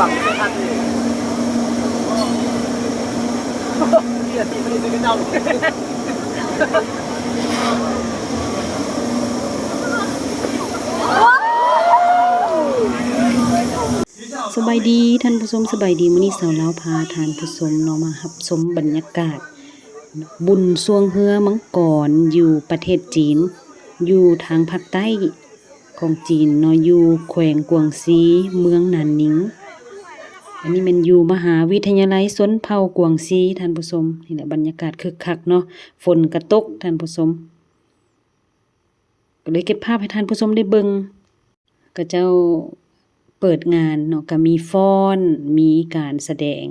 ສະບາຍດີທ່ານຜູ້ຊົມ, ສະບາຍດີ. ມື້ນີ້ສາວລາວພາທ່ານຜູ້ຊົມເນາະ ມາຮັບຊົມບັນຍາກາດບຸນຊ່ວງເຮືອມັງກອນຢູ່ປະເທດຈີນ, ຢູ່ທາງພາກໃຕ້ຂອງຈີນເນາະ, ຢູ່ແຂວງກວາງຊີ, ເມືອງນານນິງ. ອັນນີ້ແມ່ນຢູ່ມະຫາວິທະຍາໄລຊົນເຜົ່າກວາງຊີທ່ານຜູ້ຊົມ. ນີ້ແຫຼະ ບັນຍາກາດຄຶກຄັກເນາະ, ຝົນກະຕົກທ່ານຜູ້ຊົມ. ກໍເລີຍເກັບພາບໃຫ້ທ່ານຜູ້ຊົມໄດ້ເບິ່ງ. ເຂົາເຈົ້າເປີດງານເນາະ, ກໍມີຟ້ອນ, ມີການສະແດງ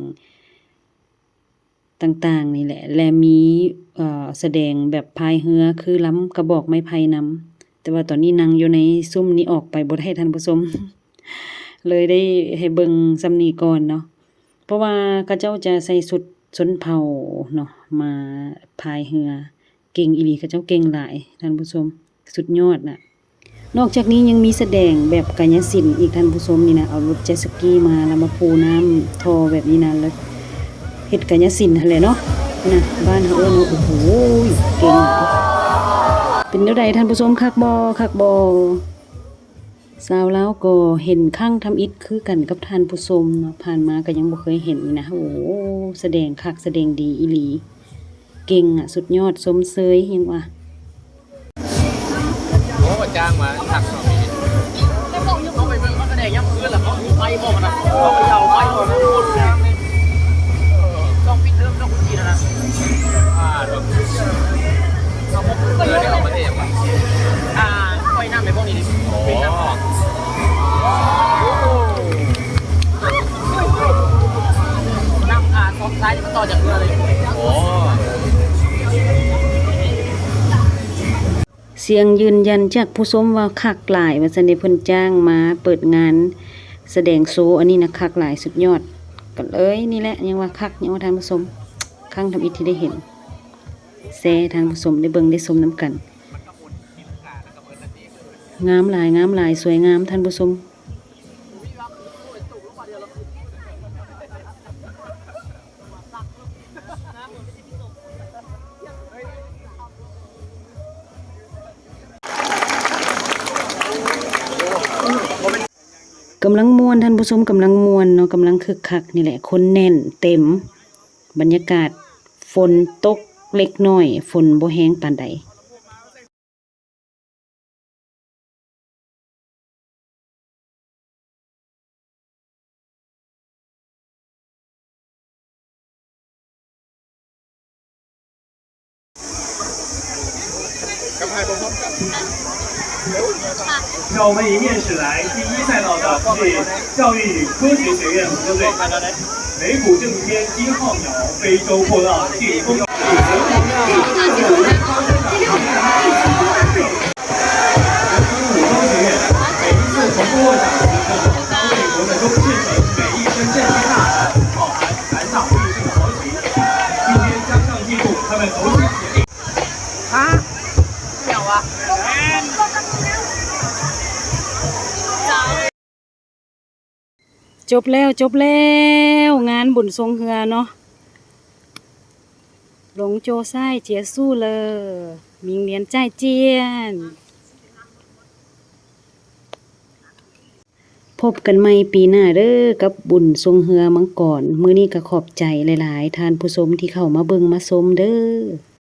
ຕ່າງໆນີ້ແຫຼະ ແລະ ມີ ເອີ ສະແດງແບບພາຍເຮືອ ຄືລຳກະບອກໄມ້ໄຜ່ນຳ. ແຕ່ວ່າຕອນນີ້ນັ່ງຢູ່ໃນຊຸ້ມນີ້ ອອກໄປບໍ່ໄດ້ທ່ານຜູ້ຊົມ, ເລີຍໄດ້ໃຫ້ເບິ່ງສ່ຳນີ້ກ່ອນເນາະ. ເພາະວ່າເຂົາເຈົ້າຈະໃສ່ຊຸດຊົນເຜົ່າເນາະ ມາພາຍເຮືອ. ເກັ່ງອີ່ຫຼີ, ເຂົາເຈົ້າເກັ່ງຫຼາຍທ່ານຜູ້ຊົມ, ສຸດຍອດນະ. ນອກຈາກນີ້ຍັງມີສະແດງແບບກາຍະສິນອີກທ່ານຜູ້ຊົມ. ນີ້ນະ ເອົາລົດເຈັດສະກີມາ ແລ້ວມາປູນ້ຳທໍ່ແບບນີ້ນະ, ແລ້ວເຮັດກາຍະສິນຫັ້ນແຫຼະເນາະ. ນະ ບ້ານເຮົາເອີ້ນວ່າ ໂອ້ໂຫ ເກັ່ງ. ເປັນແນວໃດທ່ານຜູ້ຊົມ, ຄັກບໍ່ ຄັກບໍ່? ຊາວລາວກໍເຫັນຄັ້ງທຳອິດຄືກັນກັບທ່ານຜູ້ຊົມເນາະ, ຜ່ານມາກໍຍັງບໍ່ເຄີຍເຫັນນີ້ນະ. ໂອ້ ສະແດງຄັກສະແດງດີອີ່ຫຼີ, ເກັ່ງອະ ສຸດຍອດ ຊົມເຊີຍ ຍັງວ່າ. ໂອ້ ຈ້າງມາຄັກເນາະ. ເຮົາໄປເບິ່ງເຂົາສະແດງຍາມຄືນລະ ເຂົາໄປບໍ່ນະ, ເຂົາໄປເອົາໄປບໍ່ນະ. ຊ່ວງປິດເທີມ ຊ່ວງກຸນຈີນນະ. ອ່າ ເຂົາບໍ່ເປີດເລີຍ ເຂົາບໍ່ໄດ້ຫຍັງວະ. ອ່າ ປ່ອຍນ້ຳໃຫ້ພວກນີ້ດິ. ອໍ ນ້ຳ ອ່າ ຊອກຊາຍນີ້ມັນຕໍ່ຈາກເຮືອເລີຍ. ອໍ ສຽງຢືນຢັນຈາກຜູ້ຊົມວ່າຄັກຫຼາຍວ່າຊັ້ນເດ. ເພິ່ນຈ້າງມາເປີດງານສະແດງໂຊ ອັນນີ້ນະ ຄັກຫຼາຍ ສຸດຍອດ. ກໍເລີຍນີ້ແຫຼະ ຍັງວ່າຄັກ ຍັງວ່າທ່ານຜູ້ຊົມ, ຄັ້ງທຳອິດທີ່ໄດ້ເຫັນ. ແຊໃຫ້ທ່ານຜູ້ຊົມໄດ້ເບິ່ງໄດ້ຊົມນຳກັນ. ງາມຫຼາຍ ງາມຫຼາຍ ສວຍງາມທ່ານຜູ້ຊົມ. ກຳລັງມ່ວນທ່ານຜູ້ຊົມ, ກຳລັງມ່ວນເນາະ, ກຳລັງຄຶກຄັກນີ້ແຫຼະ, ຄົນແໜ້ນເຕັມ. ບັນຍາກາດຝົນຕົກເລັກນ້ອຍ, ຝົນບໍ່ແຮງປານໃດ. 让我们一面驶来第一赛道的是教育与科学学院火车队。 美股这几天一号鸟非洲破浪，进攻。武装学院每一次从部落长成到当地国的中，变成每一声战机呐喊，饱含南大会议室的豪情。今天加上进步，他们同心协力。 ຈົບແລ້ວ ຈົບແລ້ວ ງານບຸນຊ່ວງເຮືອເນາະ. 龙舟赛结束了，明年再见。 ພົບກັນໃໝ່ປີໜ້າເດີ້ ກັບບຸນຊ່ວງເຮືອມັງກອນ. ມື້ນີ້ກໍຂອບໃຈຫຼາຍໆ ທ່ານຜູ້ຊົມທີ່ເຂົ້າມາເບິ່ງມາຊົມເດີ້.